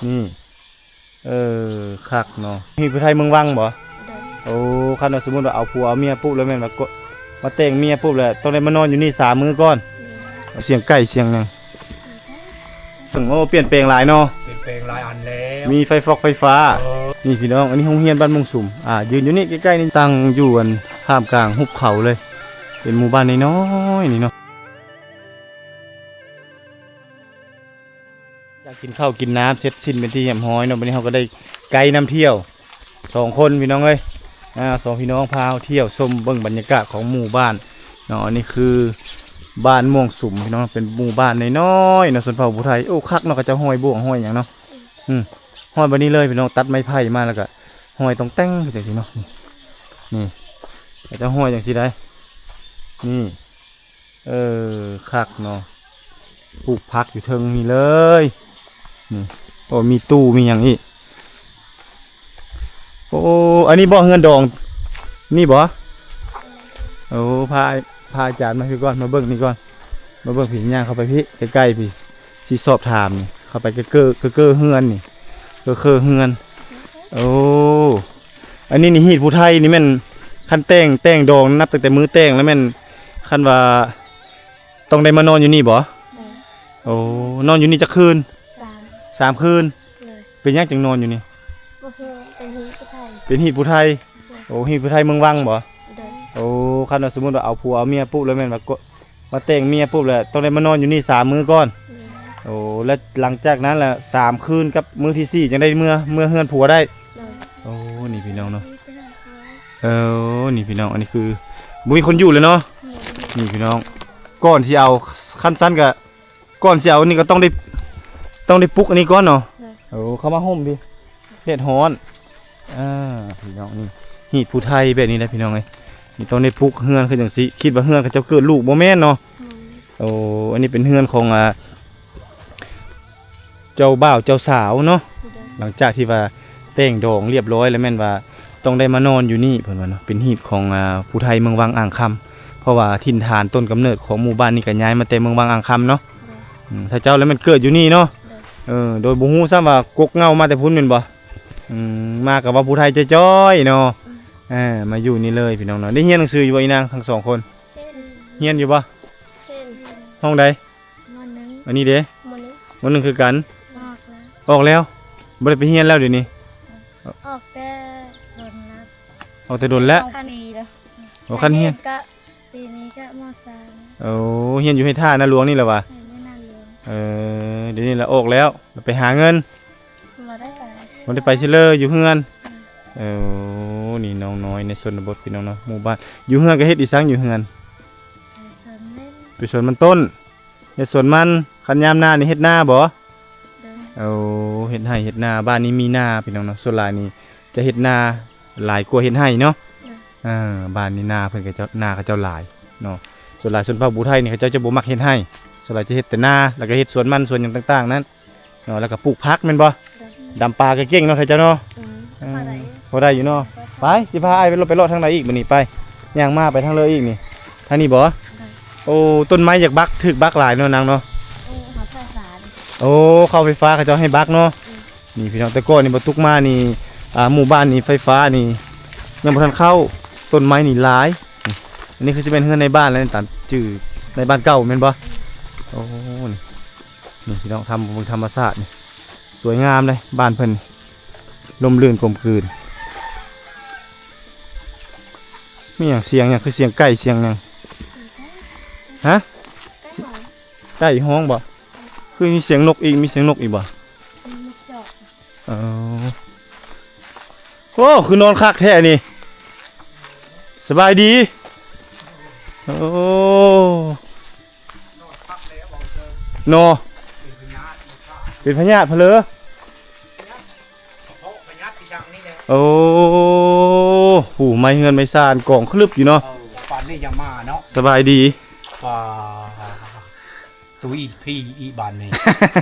ນີ້ ເອີ ຄັກເນາະ. ຮີດຜູ້ໄທເມືອງວັງບໍ່? ໂດຍ. ໂອ້ ຄັນວ່າສົມມຸດວ່າເອົາຜົວເອົາເມຍປຸບ ແລ້ວແມ່ນວ່າ ມາແຕ່ງເມຍປຸບ ແລ້ວຕ້ອງໄດ້ມານອນຢູ່ນີ້ສາມມື້ກ່ອນ. ໂດຍ. ສຽງໄກ່ສຽງຫຍັງ? ໂອ້ ປ່ຽນແປງຫຼາຍເນາະ. ປ່ຽນແປງຫຼາຍອັນແລ້ວ. ມີໄຟຟອກໄຟຟ້າ. ເອີ. ນີ້ພີ່ນ້ອງ ອັນນີ້ໂຮງຮຽນບ້ານມ່ວງສຸມ. ອ່າ ຢືນຢູ່ນີ້ໃກ້ໆນີ້ ຕັ້ງຢູ່ອັນທ່າມກາງຫຸບເຂົາເລີຍ. ເປັນໝູ່ບ້ານນ້ອຍໆນີ້ເນາະ. ຈາກກິນເຂົ້າກິນນ້ຳເສັດສິ້ນເປັນທີ່ຮຽບຮ້ອຍເນາະ, ບັດນີ້ເຮົາກໍໄດ້ໄກນຳທ່ຽວສອງຄົນພີ່ນ້ອງເອີຍ. ອ່າ ສອງພີ່ນ້ອງພາເຮົາທ່ຽວຊົມເບິ່ງບັນຍາກາດຂອງໝູ່ບ້ານເນາະ. ອັນນີ້ຄືບ້ານມ່ວງສຸມພີ່ນ້ອງ, ເປັນໝູ່ບ້ານນ້ອຍໆເນາະ ຊົນເຜົ່າຜູ້ໄທ. ໂອ້ ຄັກເນາະ, ເຂົາເຈົ້າຫ້ອຍໂບກຫ້ອຍຫຍັງເນາະ. ອືມ ອືມ ຫ້ອຍແບບນີ້ເລີຍພີ່ນ້ອງ, ຕັດໄມ້ໄຜ່ມາແລ້ວກໍຫ້ອຍຕ່ອງແຕ່ງຄືຈັ່ງຊີ້ເນາະ. ນີ້ ເຂົາເຈົ້າຫ້ອຍຈັ່ງຊີ້ໄດ໋ ນີ້. ເອີ ຄັກເນາະ, ປູກຜັກຢູ່ເທິງນີ້ເລີຍ. ນີ້ ໂອ້ ມີຕູ້ມີຫຍັງອີກ. ໂອ້ ອັນນີ້ບໍ່ເຮືອນດອງນີ້ບໍ່? ໂອ້ ພາ ພາອາຈານມາພີ້ກ່ອນ, ມາເບິ່ງນີ້ກ່ອນ, ມາເບິ່ງພີ້, ຍ່າງເຂົ້າໄປພີ້ ໃກ້ໆພີ້. ຊິສອບຖາມນີ້ ເຂົ້າໄປເກີ ເກີ ເກີເຮືອນນີ້ ເກີເຮືອນ. ໂອ້ ອັນນີ້ນີ້ ຮີດຜູ້ໄທນີ້ແມ່ນ ຄັນແຕ່ງ ແຕ່ງດອງ ນັບຕັ້ງແຕ່ມື້ແຕ່ງແລ້ວແມ່ນ ຄັນວ່າຕ້ອງໄດ້ມານອນຢູ່ນີ້ບໍ່? ແມ່ນ. ໂອ້ ນອນຢູ່ນີ້ຈັກຄືນ? ສາມ ສາມຄືນ. ໂດຍ. ເປັນຫຍັງຈຶ່ງນອນຢູ່ນີ້? ບໍ່ຮູ້ ເປັນຮີດຜູ້ໄທ. ເປັນຮີດຜູ້ໄທ. ໂດຍ. ໂອ້ ຮີດຜູ້ໄທເມືອງວັງບໍ່? ໂດຍ. ໂອ້ ຄັນວ່າສົມມຸດວ່າເອົາຜົວເອົາເມຍປຸບ ແລ້ວແມ່ນວ່າ ມາແຕ່ງເມຍປຸບແລ້ວຕ້ອງໄດ້ມານອນຢູ່ນີ້ສາມມື້ກ່ອນ. ໂດຍ. ໂອ້ ແລ້ວຫຼັງຈາກນັ້ນລະສາມຄືນກັບມື້ທີສີ່ຈັ່ງໄດ້ເມືອ ເມືອເຮືອນຜົວໄດ້. ໂດຍ. ໂອ້ ນີ້ພີ່ນ້ອງເນາະ. ເອີ ນີ້ພີ່ນ້ອງ ອັນນີ້ຄືບໍ່ມີຄົນຢູ່ແລ້ວເນາະ. ໂດຍ. ນີ້ພີ່ນ້ອງ ກ່ອນຊິເອົາ ຄັນຊັ້ນກະ ກ່ອນຊິເອົານີ້ກໍຕ້ອງໄດ້ ຕ້ອງໄດ້ປຸກອັນນີ້ກ່ອນເນາະ. ໂດຍ. ໂອ້ ເຂົ້າມາຮົ່ມພີ້ ແດດຮ້ອນ. ອ່າ ພີ່ນ້ອງ ນີ້ ຮີດຜູ້ໄທແບບນີ້ແຫຼະພີ່ນ້ອງເອີຍ. ນີ້ຕ້ອງໄດ້ປຸກເຮືອນຄືຈັ່ງຊີ້. ຄິດວ່າເຮືອນເຂົາເຈົ້າເກີດລູກ ບໍ່ແມ່ນເນາະ. ໂອ້ ອັນນີ້ເປັນເຮືອນຂອງ ອ່າ ເຈົ້າບ່າວເຈົ້າສາວເນາະ. ໂດຍ. ຫຼັງຈາກທີ່ວ່າແຕ່ງດອງລຽບຮ້ອຍແລ້ວ ແມ່ນວ່າຕ້ອງໄດ້ມານອນຢູ່ນີ້ ເພິ່ນວ່າເນາະ. ເປັນຮີດຂອງ ອ່າ ຜູ້ໄທເມືອງວັງອ່າງຄຳ ເພາະວ່າຖິ່ນຖານຕົ້ນກຳເນີດຂອງໝູ່ບ້ານນີ້ກໍຍ້າຍມາແຕ່ເມືອງວັງອ່າງຄຳເນາະ. ໂດຍ. ອືມ ຖ້າເຈົ້າແລ້ວແມ່ນເກີດຢູ່ນີ້ເນາະ. ໂດຍ. ເອີ ໂດຍບໍ່ຮູ້ຊ້ຳວ່າກົກເຫງົ້າມາແຕ່ພຸ້ນແມ່ນບໍ່? ອືມ ມາກໍເວົ້າຜູ້ໄທຈ່ອຍໆເນາະ. ອືມ ເອີ ມາຢູ່ນີ້ເລີຍພີ່ນ້ອງເນາະ. ໄດ້ຮຽນໜັງສືຢູ່ບໍ່ອີນາງທັງສອງຄົນ? ຮຽນ ຮຽນຢູ່ບໍ່? ຮຽນ. ຫ້ອງໃດ? ມ.ໜຶ່ງ. ອັນນີ້ເດ? ມ.ໜຶ່ງ. ມ.ໜຶ່ງ ຄືກັນ? ອອກແລ້ວ. ອອກແລ້ວ? ບໍ່ໄດ້ໄປຮຽນແລ້ວດຽວນີ້? ອອກແຕ່ດົນແລ້ວ. ອອກແຕ່ດົນແລ້ວ? ສອງປີແລ້ວ. ໂອ້ ຄັນຮຽນ ຮຽນກະ ປີນີ້ກະ ມ.ສາມ. ໂອ້ ຮຽນຢູ່ໃຫ້ທ່ານາຫຼວງນີ້ແຫຼະຫວາ? ຮຽນຢູ່ນາຫຼວງ. ເອີ ດຽວນີ້ລະອອກແລ້ວ ລະໄປຫາເງິນ. ບໍ່ໄດ້ໄປ ບໍ່ໄດ້ໄປໃສເລີຍ ຢູ່ເຮືອນ. ອືມ ເອີ ນີ້ນ້ອງນ້ອຍໃນຊົນນະບົດພີ່ນ້ອງເນາະ. ໝູ່ບ້ານ ຢູ່ເຮືອນກໍເຮັດອີ່ສັງຢູ່ເຮືອນ? ໄປສວນມັນ ໄປສວນມັນຕົ້ນ. ເຮັດສວນມັນ. ຄັນຍາມໜ້ານີ້ເຮັດນາບໍ່? ໂດຍ. ໂອ້ ເຮັດໄຮ່ເຮັດນາ. ບ້ານນີ້ມີນາພີ່ນ້ອງເນາະ, ສ່ວນຫຼາຍນີ້ຈະເຮັດນາຫຼາຍກວ່າເຮັດໄຮ່ເນາະ. ໂດຍ. ເອີ ບ້ານນີ້ນາເພິ່ນ ເຂົາເຈົ້າ ນາເຂົາເຈົ້າຫຼາຍເນາະ. ສ່ວນຫຼາຍຊົນເຜົ່າຜູ້ໄທນີ້ ເຂົາເຈົ້າຈະບໍ່ມັກເຮັດໄຮ່, ສ່ວນຫຼາຍຈະເຮັດແຕ່ນາ ແລ້ວກໍເຮັດສວນມັນ ສວນຫຍັງຕ່າງໆນັ້ນເນາະ, ແລ້ວກໍປູກຜັກແມ່ນບໍ່? ໂດຍ. ດຳປາກໍເກັ່ງເນາະ ເຂົາເຈົ້າເນາະ. ອືມ ເອີ ພໍໄດ້ ພໍໄດ້ຢູ່ເນາະ. ໄປ ຊິພາອ້າຍໄປເລາະ ໄປເລາະທາງໃດອີກບັດນີ້? ໄປ ຍ່າງມາໄປທາງເລີກອີກນີ້ ທາງນີ້ບໍ່? ໂດຍ. ໂອ້ ຕົ້ນໄມ້ຢາກບັກ ຖືກບັກຫຼາຍເນາະນາງເນາະ. ໂອ້ ເຂົ້າໄຟຟ້າ ໂອ້ ເຂົ້າໄຟຟ້າ ເຂົາເຈົ້າໃຫ້ບັກເນາະ. ອືມ ນີ້ພີ່ນ້ອງ ແຕ່ກ່ອນນີ້ບໍ່ຕຸກມານີ້ ອ່າ ໝູ່ບ້ານນີ້ໄຟຟ້ານີ້ຍັງບໍ່ທັນເຂົ້າ, ຕົ້ນໄມ້ນີ້ຫຼາຍ. ນີ້ ອັນນີ້ຄືຊິແມ່ນເຮືອນໃນບ້ານແລ້ວ ຕາມຈື່ໃນບ້ານເກົ່າແມ່ນບໍ່? ໂອ້ ນີ້ ນີ້ພີ່ນ້ອງ ທຳ ເບິ່ງທຳມະຊາດນີ້ ສວຍງາມເດ້ ບ້ານເພິ່ນ ລົມລື່ນກົມກືນ. ມີຫຍັງ ສຽງຫຍັງ ຄືສຽງໄກ່ ສຽງຫຍັງ? ຮະ? ໄກ່ຮ້ອງ ໄກ່ຮ້ອງບໍ່? ຄືມີສຽງນົກອີກ ມີສຽງນົກອີກບໍ່? ມີນົກຈອກ. ເອີ ໂອ້ ຄືນອນຄັກແທ້ນີ້. ສະບາຍດີ. ໂອ້ ເນາະ ເປັນພະຍາດເພີ້ນເລີ. ໂອ້ ຫູໄມ້ເຮືອນໄມ້ຊານກອງຄະລຶບຢູ່ເນາະ. ເອີ ປານນີ້ຍັງມາເນາະ. ສະບາຍດີ. ປາ ຕຸ້ຍພີ້ອີກບາດນີ້.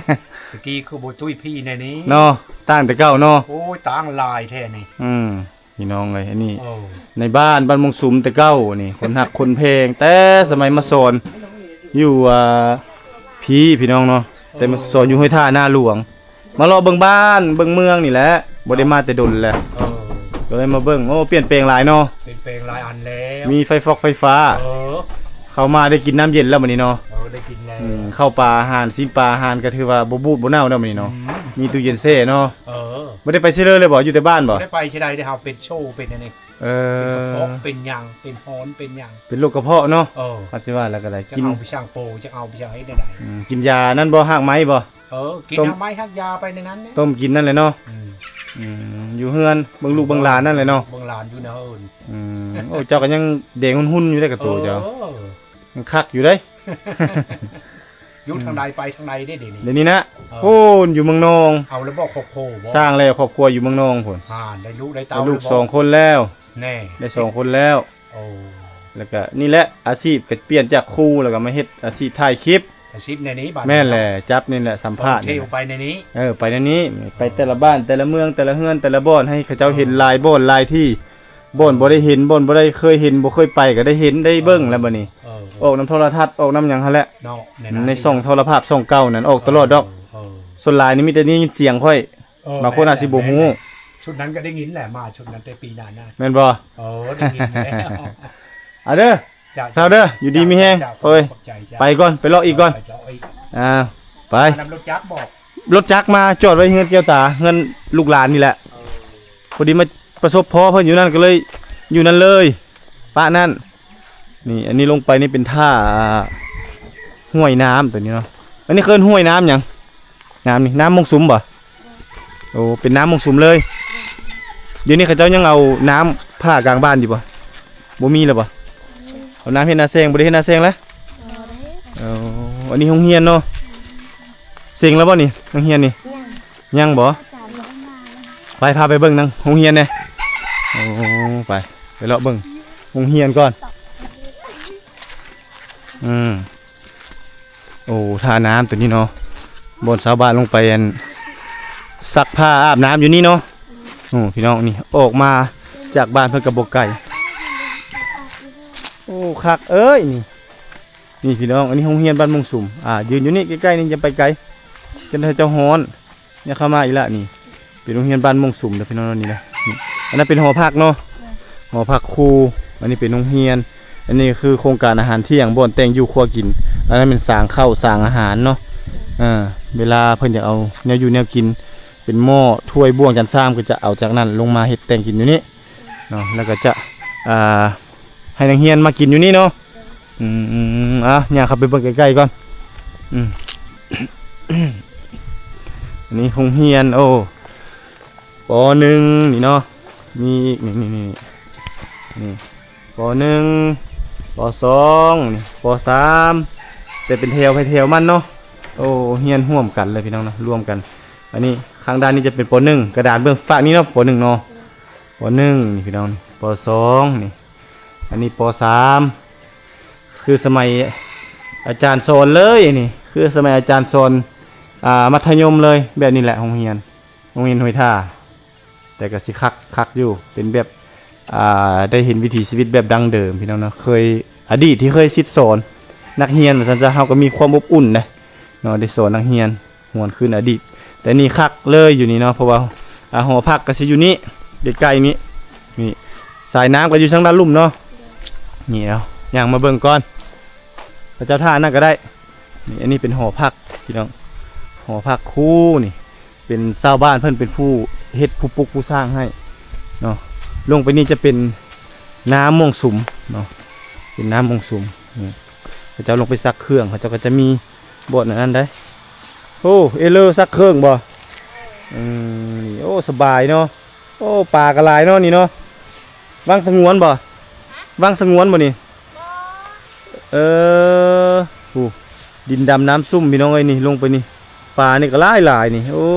ຕະກີ້ຄືບໍ່ຕຸ້ຍພີ້ແນວນີ້ເນາະ, ຕ່າງແຕ່ເກົ່າເນາະ. ໂອ້ຍ ຕ່າງຫຼາຍແທ້ນີ້. ອືມ ພີ່ນ້ອງເອີຍ ອັນນີ້ ເອີ ໃນບ້ານ ບ້ານມ່ວງສຸມແຕ່ເກົ່ານີ້ ຄົນຮັກຄົນແພງ ແຕ່ສະໄໝມາສອນຢູ່ ອ່າ ພີ້ ພີ່ນ້ອງເນາະ, ແຕ່ມາສອນຢູ່ຫ້ວຍທ່ານາຫຼວງ. ມາເລາະເບິ່ງບ້ານເບິ່ງເມືອງນີ້ແຫຼະ ບໍ່ໄດ້ມາແຕ່ດົນແລ້ວ ເອີ ກໍເລີຍມາເບິ່ງ. ໂອ້ ປ່ຽນແປງຫຼາຍເນາະ ປ່ຽນແປງຫຼາຍອັນແລ້ວ ມີໄຟຟອກໄຟຟ້າ ເອີ ເຂົ້າມາໄດ້ກິນນ້ຳເຢັນແລ້ວບັດນີ້ເນາະ ເອີ ໄດ້ກິນແລ້ວ ອືມ ເຂົ້າປາອາຫານ ຊີ້ນປາອາຫານ ກໍຖືວ່າບໍ່ບູດບໍ່ເນົ່າແລ້ວບັດນີ້ເນາະ ອືມ ມີຕູ້ເຢັນແຊ່ເນາະ ເອີ ບໍ່ໄດ້ໄປໃສເລີຍບໍ່ ຢູ່ແຕ່ບ້ານບໍ່ ບໍ່ໄດ້ໄປໃສໃດເດ້ ເຮົາເປັນໂຊເປັນອັນນີ້ ເອີ ເປັນກະເພາະ ເປັນຫຍັງ ເປັນຮ້ອນ ເປັນຫຍັງ ເປັນໂລກກະເພາະເນາະ ເອີ ອາດຊິວ່າແລ້ວກໍໄດ້ ຈັກ ກິນ ເອົາໄປສ້າງໂປ ຈັກເອົາໄປສ້າງເຮັດແນວໃດ ອືມ ກິນຢານັ້ນບໍ່ ຮາກໄມ້ບໍ່ ເອີ ກິນ ຕົ້ມ ຮາກໄມ້ຮາກຢາໄປໃນນັ້ນແຫຼະ ຕົ້ມກິນນັ້ນແຫຼະເນາະ ອືມ ອືມ ຢູ່ເຮືອນເບິ່ງລູກເບິ່ງຫຼານນັ້ນແຫຼະເນາະ ເບິ່ງຫຼານຢູ່ໃນເຮືອນ ອືມ ໂອ້ ເຈົ້າກໍຍັງແດງຮຸ່ນໆຢູ່ເດ້ກະໂຕເຈົ້າ ເອີ ຍັງຄັກຢູ່ເດ້ ຢູ່ທາງໃດໄປທາງໃດເດ້ດຽວນີ້ ດຽວນີ້ນະ ເອີ ໂອ້ ຢູ່ເມືອງນອງ ເອົາແລ້ວບໍ່ຄອບຄົວບໍ່ ສ້າງແລ້ວຄອບຄົວຢູ່ເມືອງນອງພຸ້ນ ອ່າ ໄດ້ລູກໄດ້ເຕົ້າ ໄດ້ລູກສອງຄົນແລ້ວ ແນ່ ໄດ້ສອງຄົນແລ້ວ ໂອ້ ແລ້ວກະນີ້ແຫຼະ ອາຊີບກໍປ່ຽນຈາກຄູ ແລ້ວກໍມາເຮັດອາຊີບຖ່າຍຄລິບ ອາຊີບແນວນີ້ບາດ ແມ່ນແຫຼະ ຈັບນີ້ແຫຼະ ສຳພາດ ທ່ອງທ່ຽວໄປແນວນີ້ ເອີ ໄປແນວນີ້ ເອີ ໄປແຕ່ລະບ້ານ ແຕ່ລະເມືອງ ແຕ່ລະເຮືອນ ແຕ່ລະບ່ອນ ໃຫ້ເຂົາເຈົ້າເຫັນ ເອີ ຫຼາຍບ່ອນຫຼາຍທີ່ ບ່ອນບໍ່ໄດ້ເຫັນ ບ່ອນບໍ່ໄດ້ເຄີຍເຫັນ ບໍ່ເຄີຍໄປກໍໄດ້ເຫັນໄດ້ເບິ່ງແລ້ວບັດນີ້ ເອີ ອອກນຳໂທລະທັດ ອອກນຳຫຍັງຫັ້ນແຫຼະ ເນາະ ໃນ ໃນຊ່ອງໂທລະພາບຊ່ອງເກົ່ານັ້ນ ອອກຕະຫຼອດດອກ ເອີ ເອີ ສ່ວນຫຼາຍນີ້ມີແຕ່ໄດ້ຍິນສຽງຂ້ອຍ ເອີ ບາງຄົນອາດຊິບໍ່ຮູ້ ແມ່ນແຫຼະ ຊຸດນັ້ນກໍໄດ້ຍິນແຫຼະ ມາຊຸດນັ້ນແຕ່ປີໜ້ານະ ແມ່ນບໍ່ ເອີ ໄດ້ຍິນແລ້ວ ເອົາເດີ ເຈົ້າ ເຈົ້າເດີ ຢູ່ດີມີແຮງ ເຈົ້າ ເອີຍ ຂອບໃຈເຈົ້າ ໄປກ່ອນ ໄປເລາະອີກກ່ອນ ເອີ ໄປເລາະອີກ ອ່າ ໄປ ນຳລົດຈັກບໍ່ ລົດຈັກມາຈອດໄວ້ເຮືອນແກ້ວຕາ ເຮືອນລູກຫຼານນີ້ແຫຼະ ເອີ ພໍດີມາປະສົບພໍເພິ່ນຢູ່ນັ້ນ ກໍເລີຍຢູ່ນັ້ນເລີຍ ປະນັ້ນ ນີ້ ອັນນີ້ລົງໄປນີ້ເປັນທ່າ ອ່າ ຫ້ວຍນ້ຳຕົວນີ້ເນາະ ອັນນີ້ເອີ້ນຫ້ວຍນ້ຳຫຍັງ? ນ້ຳນີ້ ນ້ຳມົງສຸມບໍ່? ໂອ້ ເປັນນ້ຳມົງສຸມເລີຍ ດຽວນີ້ເຂົາເຈົ້າຍັງເອົານ້ຳຜ່າກາງບ້ານຢູ່ບໍ່? ບໍ່ມີແລ້ວບໍ່? ເອົານ້ຳເຮັດນາແຊງ ບໍ່ໄດ້ເຮັດນາແຊງແລ້ວ? ເອີ ອັນນີ້ໂຮງຮຽນເນາະ ເສັງແລ້ວບໍ່ນີ້ ໂຮງຮຽນນີ້? ຍັງບໍ່? ໄປ ພາໄປເບິ່ງນຳໂຮງຮຽນແດ່ ໂອ້ ໄປ ໄປເລາະເບິ່ງໂຮງຮຽນກ່ອນ ອືມ ໂອ້ ທ່ານ້ຳຕົວນີ້ເນາະ ບ່ອນຊາວບ້ານລົງໄປ ອັນ ຊັກຜ້າອາບນ້ຳຢູ່ນີ້ເນາະ ໂອ້ ພີ່ນ້ອງ ນີ້ ອອກມາຈາກບ້ານເພິ່ນກໍບໍ່ໄກ ໂອ້ ຄັກເອີຍ ນີ້ ນີ້ພີ່ນ້ອງ ອັນນີ້ໂຮງຮຽນບ້ານມົງສຸມ ອ່າ ຢືນຢູ່ນີ້ໃກ້ໆ ນີ້ ຢ່າໄປໄກ ຈົນເຂົາເຈົ້າຮ້ອນ ຢ່າເຂົ້າມາອີກລະ ນີ້ເປັນໂຮງຮຽນບ້ານມົງສຸມເດີພີ່ນ້ອງ ນີ້ນະ ນີ້ ອັນນັ້ນເປັນຫໍພັກເນາະ ຫໍພັກຄູ ອັນນີ້ເປັນໂຮງຮຽນ ອັນນີ້ຄືໂຄງການອາຫານທ່ຽງ ບ່ອນແຕ່ງຢູ່ຄົວກິນ ອັນນັ້ນແມ່ນສາງເຂົ້າສາງອາຫານເນາະ ເອີ ເວລາເພິ່ນຢາກເອົາແນວຢູ່ແນວກິນ ເປັນໝໍ້ ຖ້ວຍ ບ່ວງ ຈານຊາມ ກໍຈະເອົາຈາກນັ້ນລົງມາເຮັດແຕ່ງກິນຢູ່ນີ້ ເນາະ ແລ້ວກໍຈະ ອ່າ ໃຫ້ນັກຮຽນມາກິນຢູ່ນີ້ເນາະ ອືມ ອ່າ ຍ່າງເຂົ້າໄປເບິ່ງໃກ້ໆກ່ອນ ອືມ ອັນນີ້ໂຮງຮຽນ ໂອ້ ປໍໜຶ່ງ ນີ້ເນາະ ມີອີກ ນີ້ ນີ້ ນີ້ ນີ້ ປໍໜຶ່ງ ປໍສອງ ນີ້ ປໍສາມ ແຕ່ເປັນແຖວໃຜແຖວມັນເນາະ ໂອ້ ຮຽນຮ່ວມກັນເລີຍພີ່ນ້ອງເນາະ ລວມກັນ ອັນນີ້ຂ້າງດ້ານນີ້ຈະເປັນປໍໜຶ່ງ ກະດານເບື້ອງຟາກນີ້ເນາະ ປໍໜຶ່ງເນາະ ປໍໜຶ່ງ ນີ້ພີ່ນ້ອງ ປໍສອງ ນີ້ ອັນນີ້ ປໍສາມ ຄືສະໄໝອາຈານສອນເລີຍ ນີ້ ຄືສະໄໝອາຈານສອນ ອ່າ ມັດທະຍົມເລີຍ ແບບນີ້ແຫຼະໂຮງຮຽນ ໂຮງຮຽນຫ້ວຍທ່າ ແຕ່ກໍຊິຄັກ ຄັກຢູ່ ເປັນແບບ ອ່າ ໄດ້ເຫັນວິຖີຊີວິດແບບດັ້ງເດີມພີ່ນ້ອງເນາະ ເຄີຍ ອະດີດທີ່ເຄີຍສິດສອນນັກຮຽນວ່າຊັ້ນຊະ ເຮົາກໍມີຄວາມອົບອຸ່ນນະເນາະ ໄດ້ສອນນັກຮຽນ ຫວນຄືນອະດີດ ແຕ່ນີ້ຄັກເລີຍຢູ່ນີ້ເນາະ ເພາະວ່າ ອ່າ ຫໍພັກກໍຊິຢູ່ນີ້ ໃກ້ໆນີ້ ນີ້ ສາຍນ້ຳກໍຢູ່ທາງດ້ານລຸ່ມເນາະ ນີ້ເອົາ ຍ່າງມາເບິ່ງກ່ອນ ເຂົາເຈົ້າທ່ານັ້ນກໍໄດ້ ນີ້ ອັນນີ້ເປັນຫໍພັກພີ່ນ້ອງ ຫໍພັກຄູ ນີ້ ເປັນຊາວບ້ານເພິ່ນເປັນຜູ້ເຮັດ ຜູ້ປຸກຜູ້ສ້າງໃຫ້ເນາະ ລົງໄປນີ້ຈະເປັນນ້ຳມົງສຸມເນາະ ເປັນນ້ຳມົງສຸມ ນີ້ ເຂົາເຈົ້າລົງໄປຊັກເຄື່ອງ ເຂົາເຈົ້າກໍຈະມີບ່ອນອັນນັ້ນໄດ໋ ໂອ້ ເອເລີຊັກເຄື່ອງບໍ່? ອືມ ນີ້ ໂອ້ ສະບາຍເນາະ ໂອ້ ປາກໍຫຼາຍເນາະນີ້ເນາະ ວັງສະຫງວນບໍ່? ວັງສະຫງວນບໍ່ນີ້? ເອີ ໂອ້ ດິນດຳນ້ຳຊຸ່ມພີ່ນ້ອງເອີຍ ນີ້ລົງໄປນີ້ ປານີ້ກໍຫຼາຍໆນີ້ ໂອ້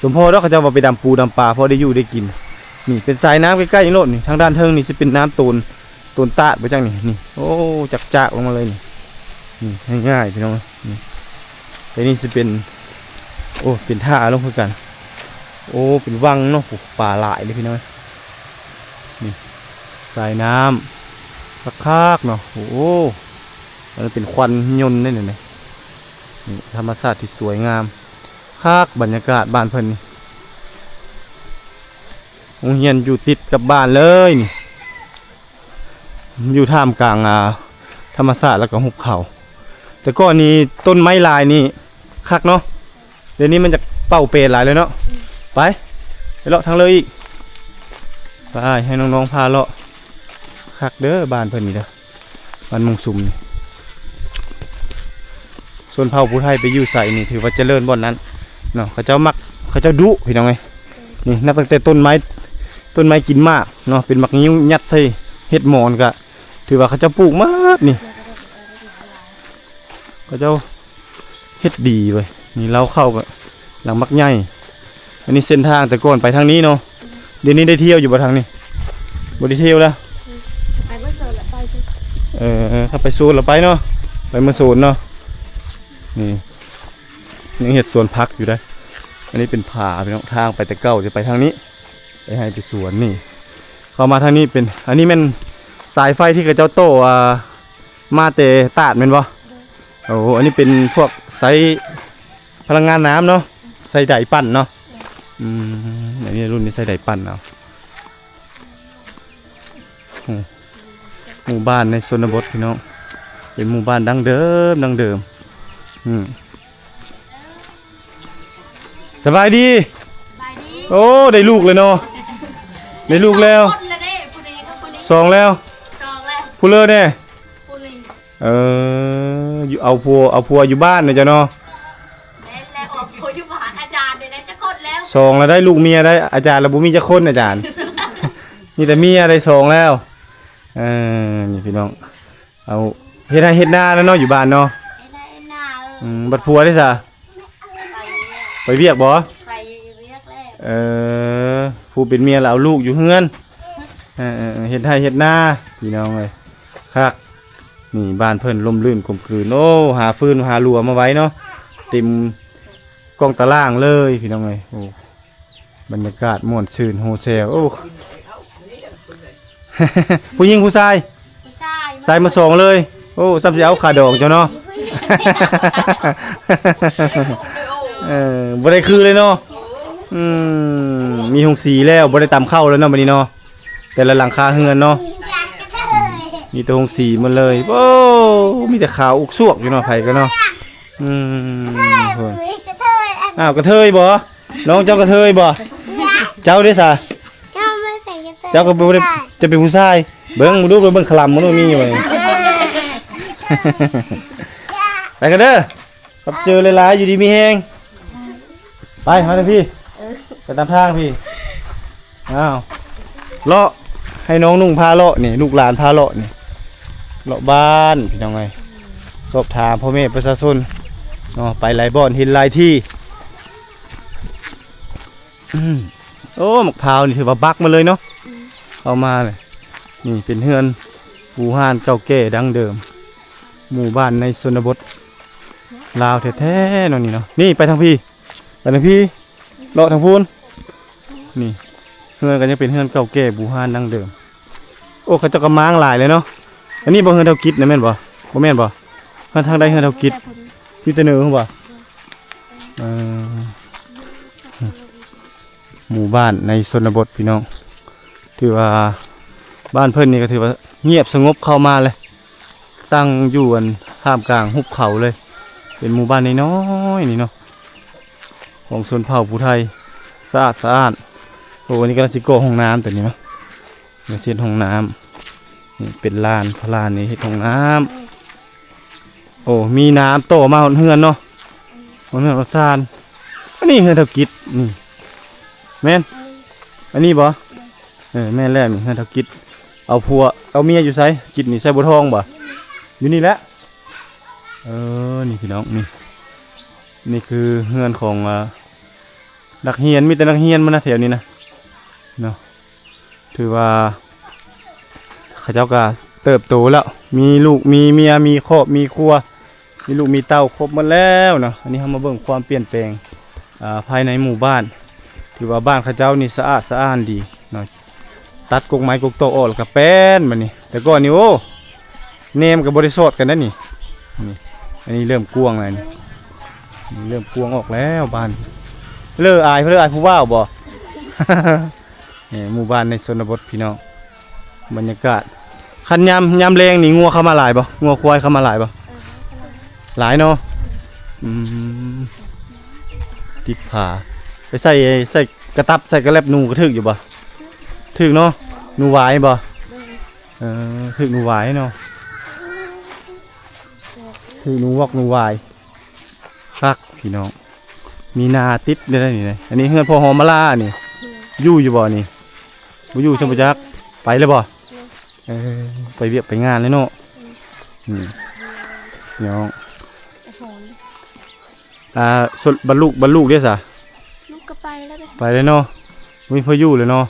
ສົມພໍດອກ ເຂົາເຈົ້າວ່າໄປດຳປູດຳປາ ພໍໄດ້ຢູ່ໄດ້ກິນ ນີ້ເປັນສາຍນ້ຳໃກ້ໆນີ້ໂລດນີ້ ທາງດ້ານເທິງນີ້ຊິເປັນນ້ຳໂຕນ ໂຕນຕາດບໍ່ຈັກນີ້ ນີ້ ໂອ້ ຈັກຈາກລົງມາເລີຍນີ້ ນີ້ງ່າຍໆພີ່ນ້ອງ ນີ້ ແຕ່ນີ້ຊິເປັນ ໂອ້ ເປັນທ່າລົງຄືກັນ ໂອ້ ເປັນວັງເນາະ ໂອ້ ປາຫຼາຍເລີຍພີ່ນ້ອງ ນີ້ ສາຍນ້ຳຄັກໆເນາະ ໂອ້ ອັນນັ້ນເປັນຄວັນຍົນເດ້ນີ້ ນີ້ ທຳມະຊາດທີ່ສວຍງາມ ຄັກ ບັນຍາກາດບ້ານເພິ່ນນີ້ ໂຮງຮຽນຢູ່ຕິດກັບບ້ານເລີຍນີ້ ຢູ່ທ່າມກາງ ອ່າ ທຳມະຊາດ ແລ້ວກໍຫຸບເຂົາ. ແຕ່ກ່ອນນີ້ຕົ້ນໄມ້ຫຼາຍນີ້ຄັກເນາະ, ດຽວນີ້ມັນຈະເປົ່າເປຫຼາຍເລີຍເນາະ. ໄປ ໄປເລາະທາງເລີຍອີກ ໄປ ໃຫ້ນ້ອງໆພາເລາະ. ຄັກເດີບ້ານເພິ່ນນີ້ເດີ ບ້ານມຸງຊຸມນີ້. ຊົນເຜົ່າຜູ້ໄທໄປຢູ່ໃສນີ້ ຖືວ່າຈະເລີນບ່ອນນັ້ນເນາະ. ເຂົາເຈົ້າມັກ ເຂົາເຈົ້າດຸພີ່ນ້ອງເອີຍ. ນີ້ນັບຕັ້ງແຕ່ຕົ້ນໄມ້ ຕົ້ນໄມ້ກິນໝາກເນາະ ເປັນໝາກງິ້ວຍັດໃສ່ເຫັດໝອນ ກະຖືວ່າເຂົາເຈົ້າປູກໝົດນີ້. ເຂົາເຈົ້າເຮັດດີເວີຍ. ນີ້ເລົ້າເຂົ້າກະຫຼັງບັກໃຫຍ່. ອັນນີ້ເສັ້ນທາງແຕ່ກ່ອນໄປທາງນີ້ເນາະ. ດຽວນີ້ໄດ້ທ່ຽວຢູ່ບໍ່ທາງນີ້? ບໍ່ໄດ້ທ່ຽວແລ້ວ. ໄປເມືອໂຊນລະໄປ. ເອີ ເອີ ຖ້າໄປໂຊນລະໄປເນາະ ໄປເມືອໂຊນເນາະ. ນີ້ຍັງເຮັດສວນຜັກຢູ່ເດ້. ອັນນີ້ເປັນຜາພີ່ນ້ອງ ທາງໄປແຕ່ເກົ່າຈະໄປທາງນີ້ ໄປໄຮ່ໄປສວນນີ້. ເຂົ້າມາທາງນີ້ເປັນ ອັນນີ້ແມ່ນສາຍໄຟທີ່ເຂົາເຈົ້າຕໍ່ ອ່າ ມາແຕ່ຕາດແມ່ນບໍ່? ໂອ້ ອັນນີ້ເປັນພວກໃຊ້ພະລັງງານນ້ຳເນາະ ໃຊ້ໄດປັ່ນເນາະ. ອືມ ອັນນີ້ລຸ້ນນີ້ໃຊ້ໄດປັ່ນເອົາ. ໂອ້ ໝູ່ບ້ານໃນຊົນນະບົດພີ່ນ້ອງ ເປັນໝູ່ບ້ານດັ້ງເດີມ ດັ້ງເດີມ. ອືມ ສະບາຍດີ. ສະບາຍດີ. ໂອ້ ໄດ້ລູກແລ້ວເນາະ ໄດ້ລູກແລ້ວ. ຄົນລະເດ້ ຜູ້ນີ້ກັບຜູ້ນີ້ ສອງແລ້ວ ສອງແລ້ວ. ຜູ້ເລີແດ່? ຜູ້ນີ້. ເອີ ຢູ່ ເອົາຜົວ ເອົາຜົວຢູ່ບ້ານເນາະເຈົ້າເນາະ. ແມ່ນແລ້ວ ເອົາຜົວຢູ່ບ້ານ. ອາຈານນີ້ໄດ້ຈັກຄົນແລ້ວ? ສອງແລ້ວໄດ໋ ລູກເມຍໄດ໋. ອາຈານລະບໍ່ມີຈັກຄົນ ອາຈານ ມີແຕ່ເມຍໄດ້ສອງແລ້ວ. ເອີ ນີ້ພີ່ນ້ອງ ເອົາ ເຮັດໄຮ່ເຮັດນາແລ້ວເນາະ ຢູ່ບ້ານເນາະ. ເຮັດໄຮ່ເຮັດນາ. ເອີ ອືມ ບັດຜົວເດ້ຊະ? ໄປ ໄປວຽກບໍ່? ໄປວຽກແລ້ວ. ເອີ ຜູ້ເປັນເມຍລະເອົາລູກຢູ່ເຮືອນ. ເອີ ເອີ ເຮັດໄຮ່ເຮັດນາ ພີ່ນ້ອງເອີຍ ຄັກ. ນີ້ບ້ານເພິ່ນຮົ່ມລື່ນກົມກືນ. ໂອ້ ຫາຟືນຫາຫຼົວມາໄວ້ເນາະ ເຕັມກ້ອງຕາລ່າງເລີຍ ພີ່ນ້ອງເອີຍ. ໂອ້ ບັນຍາກາດມ່ວນຊື່ນໂຮແຊວ. ໂອ້ ຜູ້ຍິງຜູ້ຊາຍ? ຜູ້ຊາຍ. ຊາຍມາສອງເລີຍ. ໂອ້ ສ່ຳຊິເອົາຄ່າດອງເຈົ້າເນາະ. ເອີ ບໍ່ໄດ້ຄືເລີຍເນາະ. ອືມ ມີໂຮງສີແລ້ວ ບໍ່ໄດ້ຕຳເຂົ້າແລ້ວເນາະ ບັດນີ້ເນາະ. ແຕ່ລະຫຼັງຄາເຮືອນເນາະ ມີແຕ່ໂຮງສີໝົດເລີຍ. ໂອ້ ມີແຕ່ຂາວອຸກຊວກຢູ່ເນາະ ໃຜກໍເນາະ. ອືມ ໂອ້ຍ ອ້າວ ກະເທີຍບໍ່? ນ້ອງເຈົ້າກະເທີຍບໍ່? ເຈົ້າເດ້ຊະ? ເຈົ້າກໍບໍ່ໄດ້ ຈະເປັນຜູ້ຊາຍ. ເບິ່ງດູ ເບິ່ງຄະລຳມັນມີຢູ່. ໄປກັນເດີ. ຂອບໃຈຫຼາຍໆ ຢູ່ດີມີແຮງ. ໄປ ມາທາງພີ້ ເອີ ໄປຕາມທາງພີ້. ອ້າວ ເລາະ ໃຫ້ນ້ອງນຸ່ງພາເລາະນີ້ ລູກຫຼານພາເລາະນີ້ ເລາະບ້ານພີ່ນ້ອງເອີຍ ສອບຖາມພໍ່ແມ່ປະຊາຊົນເນາະ ໄປຫຼາຍບ່ອນ ເຫັນຫຼາຍທີ່. ອືມ ໂອ້ ໝາກພ້າວນີ້ຖືວ່າບັກມາເລີຍເນາະ. ອືມ ເຂົ້າມາເລີຍ. ນີ້ເປັນເຮືອນປູ່ຮ້ານເກົ່າແກ່ດັ້ງເດີມ ໝູ່ບ້ານໃນຊົນນະບົດລາວແທ້ໆເນາະນີ້ເນາະ. ນີ້ໄປທາງພີ້ ໄປທາງພີ້ ເລາະທາງພຸ້ນ. ນີ້ເຮືອນກໍຍັງເປັນເຮືອນເກົ່າແກ່ບູຮານດັ້ງເດີມ. ໂອ້ ເຂົາເຈົ້າກໍມ້າງຫຼາຍເລີຍເນາະ. ອັນນີ້ບໍ່ເຮືອນທ້າວກິດນະ ແມ່ນບໍ່? ບໍ່ແມ່ນບໍ່? ເຮືອນທາງໃດເຮືອນທ້າວກິດ? ມີແຕ່ເນີພຸ້ນບໍ່? ເອີ ໝູ່ບ້ານໃນຊົນນະບົດພີ່ນ້ອງ ຖືວ່າບ້ານເພິ່ນນີ້ກໍຖືວ່າງຽບສະຫງົບເຂົ້າມາເລີຍ. ຕັ້ງຢູ່ອັນທ່າມກາງຫຸບເຂົາເລີຍ ເປັນໝູ່ບ້ານນ້ອຍໆນີ້ເນາະ ຂອງຊົນເຜົ່າຜູ້ໄທ ສະອາດສະອ້ານ. ໂອ້ ອັນນີ້ກຳລັງຊິກໍ່ຫ້ອງນ້ຳຕົວນີ້ເນາະ ກຳລັງຊິເຮັດຫ້ອງນ້ຳ. ນີ້ເປັນລານ ພະລານນີ້ເຮັດຫ້ອງນ້ຳ. ໂອ້ ມີນ້ຳຕໍ່ມາຮອດເຮືອນເນາະ ຮອດເຮືອນຮອດຊານ. ອັນນີ້ເຮືອນທ້າວກິດນີ້ ແມ່ນ ອັນນີ້ບໍ່? ເອີ ແມ່ນແລ້ວ ນີ້ເຮືອນທ້າວກິດ. ເອົາຜົວເອົາເມຍຢູ່ໃສ? ກິດນີ້ໃສ່ບົວທອງບໍ່? ຢູ່ນີ້ແຫຼະ. ເອີ ນີ້ພີ່ນ້ອງ ນີ້ ນີ້ຄືເຮືອນຂອງ ອ່າ ນັກຮຽນ ມີແຕ່ນັກຮຽນມານະແຖວນີ້ນະເນາະ. ຖືວ່າເຂົາເຈົ້າກໍເຕີບໂຕແລ້ວ ມີລູກມີເມຍ ມີຄອບມີຄົວ ມີລູກມີເຕົ້າຄົບໝົດແລ້ວເນາະ. ອັນນີ້ເຮົາມາເບິ່ງຄວາມປ່ຽນແປງ ອ່າ ພາຍໃນໝູ່ບ້ານ. ຖືວ່າບ້ານເຂົາເຈົ້ານີ້ສະອາດສະອ້ານດີເນາະ ຕັດກົກໄມ້ກົກຕອກອອກແລ້ວກໍແປ້ນບາດນີ້. ແຕ່ກ່ອນນີ້ ໂອ້ ແນມກໍບໍ່ໄດ້ສອດກັນນະນີ້. ນີ້ ອັນນີ້ເລີ່ມກວ້າງແລ້ວນີ້. ເລີ່ມກວງອອກແລ້ວບ້ານ. ເລີອາຍ ເລີອາຍຜູ້ບ່າວບໍ່? ນີ້ໝູ່ບ້ານໃນຊົນນະບົດພີ່ນ້ອງ. ບັນຍາກາດ ຄັນຍາມ ຍາມແລງນີ້ ງົວເຂົ້າມາຫຼາຍບໍ່? ງົວຄວາຍເຂົ້າມາຫຼາຍບໍ່? ເອີ ເຂົ້າມາຫຼາຍເນາະ. ອືມ ຕິດຜາ ໄປໃສ່ ໃສ່ກະຕັບ ໃສ່ກະແລັບໜູກະຖືກຢູ່ບໍ່? ຖືກເນາະ. ໜູຫວາຍບໍ່? ເອີ ຖືກໜູຫວາຍເນາະ. ຖືກໜູວອກໜູຫວາຍ. ຄັກພີ່ນ້ອງ ມີນາຕິດໄດ້ນີ້. ອັນນີ້ເຮືອນພໍ່ຫອມມາລານີ້. ເອີ ຢູ່ຢູ່ບໍ່ນີ້? ບໍ່ຢູ່ຊັ້ນບໍ່ຈັກ. ໄປແລ້ວບໍ່? ເອີ ເອີ ໄປວຽກໄປງານແລ້ວເນາະ. ເອີ ອືມ ພີ່ນ້ອງ ໂອ້ໂຫ ອ່າ ສ່ວນບັດລູກ ບັດລູກເດ້ຊະ? ລູກກໍໄປແລ້ວເດ້. ໄປແລ້ວເນາະ. ບໍ່ມີຜູ້ຢູ່ແລ້ວເນາະ.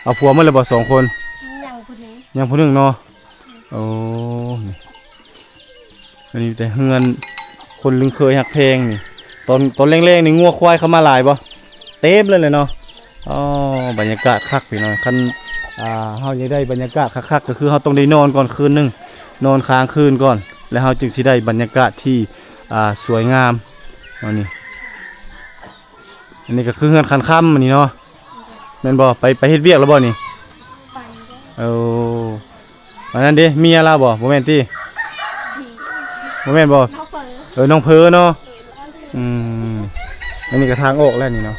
ເອີ ເອົາຜົວໝົດແລ້ວບໍ່ສອງຄົນ? ຍັງຜູ້ໜຶ່ງ ຍັງຜູ້ໜຶ່ງເນາະ. ໂອ້ ນີ້ ອັນນີ້ແຕ່ເຮືອນຄົນລຶ້ງເຄີຍຮັກແພງນີ້. ຕອນ ຕອນແລງໆນີ້ ງົວຄວາຍເຂົ້າມາຫຼາຍບໍ່? ເຕັມເລີຍແຫຼະເນາະ. ອໍ ບັນຍາກາດຄັກພີ່ນ້ອງ. ຄັນ ອ່າ ເຮົາຢາກໄດ້ບັນຍາກາດຄັກໆ ກໍຄືເຮົາຕ້ອງໄດ້ນອນກ່ອນຄືນໜຶ່ງ ນອນຄ້າງຄືນກ່ອນ ແລ້ວເຮົາຈຶ່ງຊິໄດ້ບັນຍາກາດທີ່ ອ່າ ສວຍງາມ. ອັນນີ້ ອັນນີ້ກໍຄືເຮືອນຄັນຄຳອັນນີ້ເນາະ. ແມ່ນບໍ່? ໄປ ໄປເຮັດວຽກແລ້ວບໍ່ນີ້? ໄປແລ້ວ. ເອີ ອັນນັ້ນເດ້ ເມຍລາວບໍ່? ບໍ່ແມ່ນຕິ? ບໍ່ແມ່ນບໍ່? ນ້ອງເຟີ. ເອີ ນ້ອງເຟີເນາະ. ອືມ ອັນນີ້ກໍທາງອອກແລ້ວນີ້ເນາະ.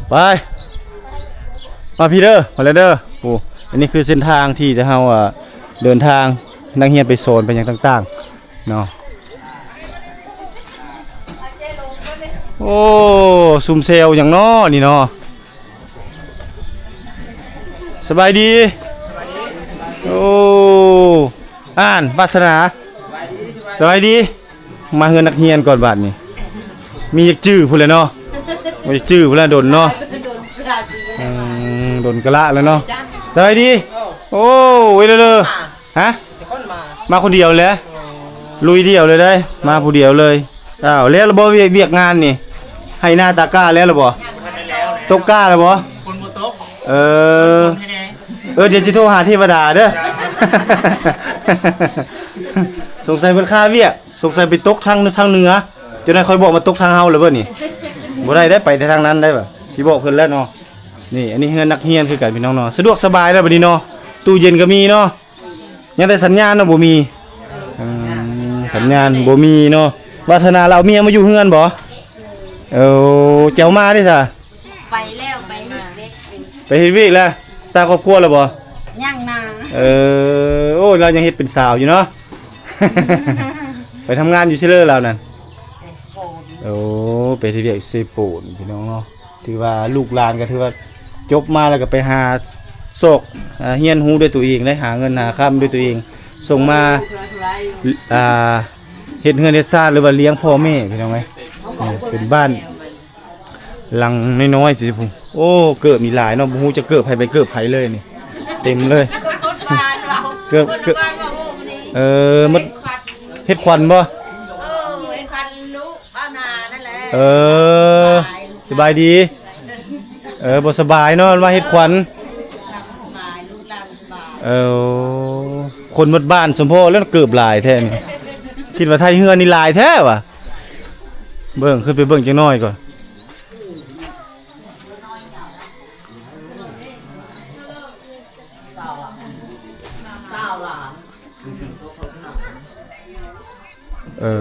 ໄປ ມາພີ້ເດີ ມາແລ້ວເດີ. ໂອ້ ອັນນີ້ຄືເສັ້ນທາງທີ່ເຮົາ ອ່າ ເດີນທາງ ນັກຮຽນໄປສອນ ໄປຫຍັງຕ່າງໆ ເນາະ. ໂອ້ ຊຸມແຊວຫຍັງເນາະນີ້ເນາະ. ສະບາຍດີ. ໂອ້ ອ່ານ ວາສະໜາ ສະບາຍດີ. ມາເຮືອນນັກຮຽນກ່ອນບາດນີ້. ມີຈັກຈື່ພຸ້ນແຫຼະເນາະ. ມີຈັກຈື່ພຸ້ນແຫຼະ ດົນເນາະ. ອືມ ດົນກະລະແລ້ວເນາະ. ສະບາຍດີ. ໂອ້ ເອີເດີ. ຮະ? ມາຄົນດຽວແຫຼະ. ລຸຍດຽວເລີຍເດ້ ມາຜູ້ດຽວເລີຍ. ອ້າວ ແລ້ວລະບໍ່ ວຽກ ວຽກງານນີ້ ໄຮ່ນາຕາກ້າແລ້ວລະບໍ່? ຕົກກ້າລະບໍ່? ຝົນບໍ່ຕົກ. ເອີ ຝົນໃຫ້ແດ່. ເອີ ດຽວຊິໂທຫາເທວະດາເດີ. ສົງໄສເພິ່ນຄາວຽກ ສົງໄສໄປຕົກທາງ ທາງເໜືອ. ເຈົ້ານາຍຂ້ອຍບອກມາຕົກທາງເຮົາລະເບີດນີ້. ບໍ່ໄດ້ໄດ໋ ໄປແຕ່ທາງນັ້ນໄດ້ບາດ. ຊິບອກເພິ່ນແລ້ວເນາະ. ນີ້ ອັນນີ້ເຮືອນນັກຮຽນຄືກັນພີ່ນ້ອງເນາະ. ສະດວກສະບາຍແລ້ວບາດນີ້ເນາະ. ຕູ້ເຢັນກໍມີເນາະ. ຍັງແຕ່ສັນຍານເນາະ ບໍ່ມີ. ອືມ ສັນຍານບໍ່ມີເນາະ. ວາສະໜາລາວເອົາເມຍມາຢູ່ເຮືອນບໍ່? ເອີ ເຈົ້າມາເດ້ຊະ? ໄປແລ້ວ ໄປເຮັດວຽກ. ໄປເຮັດວຽກແລ້ວ. ສ້າງຄອບຄົວແລ້ວບໍ່? ຍັງນາ. ເອີ ໂອ້ຍ ລາວຍັງເຮັດເປັນສາວຢູ່ເນາະ. ໄປທຳງານຢູ່ເຊເລີລາວນັ້ນ. ໄປສະໂປນ. ໂອ້ ໄປເຮັດວຽກເຊໂປນ ພີ່ນ້ອງເນາະ. ຖືວ່າລູກຫຼານກໍຖືວ່າຈົບມາແລ້ວກໍໄປຫາຊອກ ອ່າ ຮຽນຮູ້ດ້ວຍຕົວເອງເດ້ ຫາເງິນຫາຄຳດ້ວຍຕົວເອງ ສົ່ງມາ ອ່າ ເຮັດເຮືອນເຮັດຊານ ຫຼືວ່າລ້ຽງພໍ່ແມ່ ພີ່ນ້ອງເອີຍ. ນີ້ເປັນບ້ານຫຼັງນ້ອຍໆ ຊິພຸ້ນ. ໂອ້ ເກີບມີຫຼາຍເນາະ ບໍ່ຮູ້ຈະເກີບໃຜໄປເກີບໃຜເລີຍນີ້ ເຕັມເລີຍ. ເກີບ ເກີບ ເອີ ມັນເຮັດຂວັນບໍ່? ເອີ ເຮັດຂວັນລູກ ບ້ານນານັ້ນແຫຼະ. ເອີ ສະບາຍດີ. ເອີ ບໍ່ສະບາຍເນາະ ມາເຮັດຂວັນ. ເອີ ຄົນໝົດບ້ານສົມພໍແລ້ວ ເກີບຫຼາຍແທ້ນີ້. ຄິດວ່າໄທເຮືອນນີ້ຫຼາຍແທ້ຫວາ. ເບິ່ງ ຂຶ້ນໄປເບິ່ງຈັກໜ້ອຍກ່ອນ. ເອີ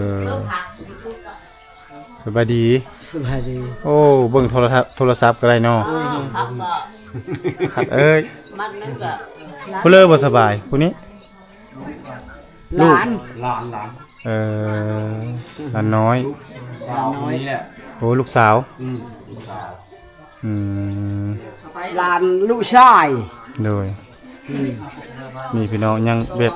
ສະບາຍດີ. ສະບາຍດີ. ໂອ້ ເບິ່ງໂທລະທັດ ໂທລະສັບກໍໄດ້ເນາະ. ໂອ້ຍ ຄັກເອີຍ. ຜູ້ເລີບໍ່ສະບາຍ ຜູ້ນີ້? ຫຼານ ລູກ ຫຼານ ຫຼານ. ເອີ ຫຼານນ້ອຍ ຫຼານນ້ອຍ. ໂອ້ ລູກສາວ. ອືມ ລູກສາວ. ອືມ ຫຼານລູກຊາຍ. ໂດຍ. ອືມ ນີ້ພີ່ນ້ອງ ຍັງແບບ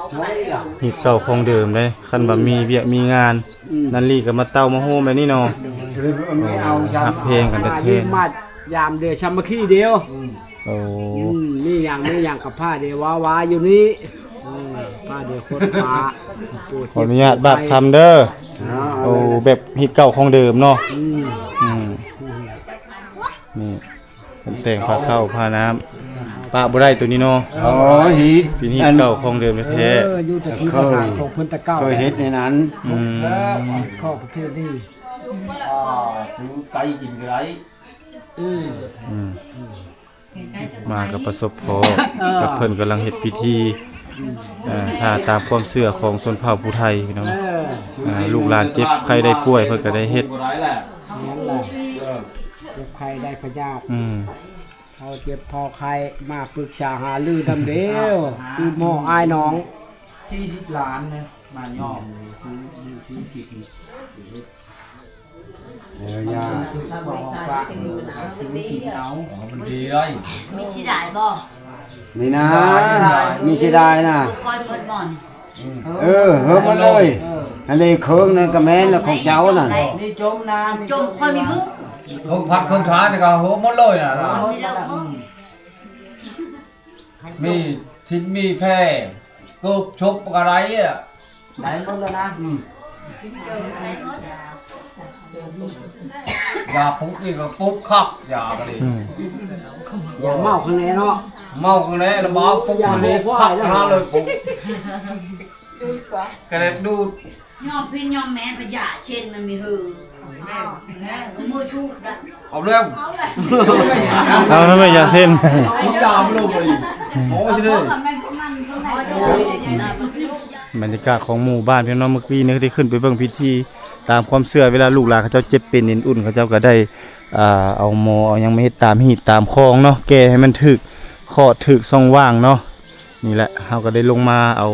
ຮີດເກົ່າຂອງເດີມເດ້. ຄັນວ່າມີວຽກມີງານ ອືມ ນັນລີກໍມາເຕົ້າມາໂຮມແບບນີ້ເນາະ. ໂອ້ ຮັກແພງກັນແທ້ໆ ມາຢາມເດ ສາມັກຄີດຽວ. ອືມ ໂອ້ ອືມ ມີຫຍັງ ມີຫຍັງກໍພາເດວາໆຢູ່ນີ້. ເອີ ພາເດຄົນພາ. ໂອ້ ຂໍອະນຸຍາດບາດຄຳເດີ. ໂອ້ ແບບຮີດເກົ່າຂອງເດີມເນາະ. ອືມ ອືມ ນີ້ ເພິ່ນແຕ່ງພາເຂົ້າພານ້ຳ. ປະບໍ່ໄດ້ໂຕນີ້ເນາະ. ໂອ້ຍ ຫີນຫີນເກົ່າຂອງເດີມແທ້ໆ. ເອີ ຢູ່ແຕ່ທີ່ ເຄີຍ ຂອງເພິ່ນແຕ່ເກົ່າ ເຄີຍເຮັດໃນນັ້ນ. ອືມ ຂອບປະເພນີ ອ່າ ຊື້ໄກ່ກິນກໍໄດ້. ອືມ ອືມ ມາກໍປະສົບພໍ້ ເອີ ກັບເພິ່ນກຳລັງເຮັດພິທີ ເອີ ຖ້າຕາມຄວາມເຊື່ອຂອງຊົນເຜົ່າຜູ້ໄທພີ່ນ້ອງ. ເອີ ອ່າ ລູກຫຼານເຈັບໄຂ້ໄດ້ປ່ວຍ ເພິ່ນກໍໄດ້ເຮັດ. ແມ່ນແຫຼະ ເຈັບໄຂ້ໄດ້ພະຍາດ. ອືມ ເຮົາເຈັບເຮົາໄຂ້ມາປຶກສາຫາລືນຳເດີ ຄືໝໍອ້າຍນ້ອງ. ສີ່ສິບລ້ານນະ ມາຍໍ້ ຊື້ ຊື້ກິນ. ເອີ ຢ່າ ຊື້ກິນເອົາ ມັນດີເດ້. ມີຊິໄດ້ບໍ່? ມີນະ ມີຊິໄດ້ນະ. ຄ່ອຍໝົດບໍ່ນີ້? ເອີ ເຮີໝົດເລີຍ. ອັນນີ້ເຄິ່ງນັ້ນກໍແມ່ນລະຂອງເຈົ້ານັ້ນ. ນີ້ຈົມນາ ຈົມ ຂ້ອຍມີມື້ ເຄິ່ງພັດເຄິ່ງທານນີ້ກໍເຮີໝົດເລີຍນະ. ມີແລ້ວ ມີສິນມີແພ ເກີບຊົບກະໄດ້ອະ ໄດ້ໝົດແລ້ວນະ. ອືມ ຢາປຸກນີ້ກໍປຸກຄັກ ຢາກະດີ. ອືມ ຢາເມົາຂ້າງໃນເນາະ ເມົາຂ້າງໃນລະບໍ່ເອົາປຸກນີ້ ຄັກຂະໜາດເລີຍປຸກ ກະເລັດດູດ. ຍອມພິນຍອມແມ່ນພະຍາເຊັ່ນມັນມີເຮີ ແມ່ນ ເອີ ມືຊູດ ເອົາແລ້ວ ເອົາແລ້ວ ເອົາແລ້ວ ຢາເຊັ່ນ ຢາບໍ່ລົງໄປອີກ. ໂອ້ຍ ເດີ ບັນຍາກາດຂອງໝູ່ບ້ານພີ່ນ້ອງ ເມື່ອກີ້ນີ້ໄດ້ຂຶ້ນໄປເບິ່ງພິທີ ຕາມຄວາມເຊື່ອ ເວລາລູກຫຼານເຂົາເຈົ້າເຈັບເປັນເອັນອຸ່ນ ເຂົາເຈົ້າກໍໄດ້ ອ່າ ເອົາໝໍເອົາຫຍັງມາເຮັດຕາມຮີດຕາມຄອງເນາະ ແກ່ໃຫ້ມັນຖືກເຄາະຖືກຊ່ອງຫວ່າງເນາະ. ນີ້ແຫຼະ ເຮົາກໍໄດ້ລົງມາເອົາ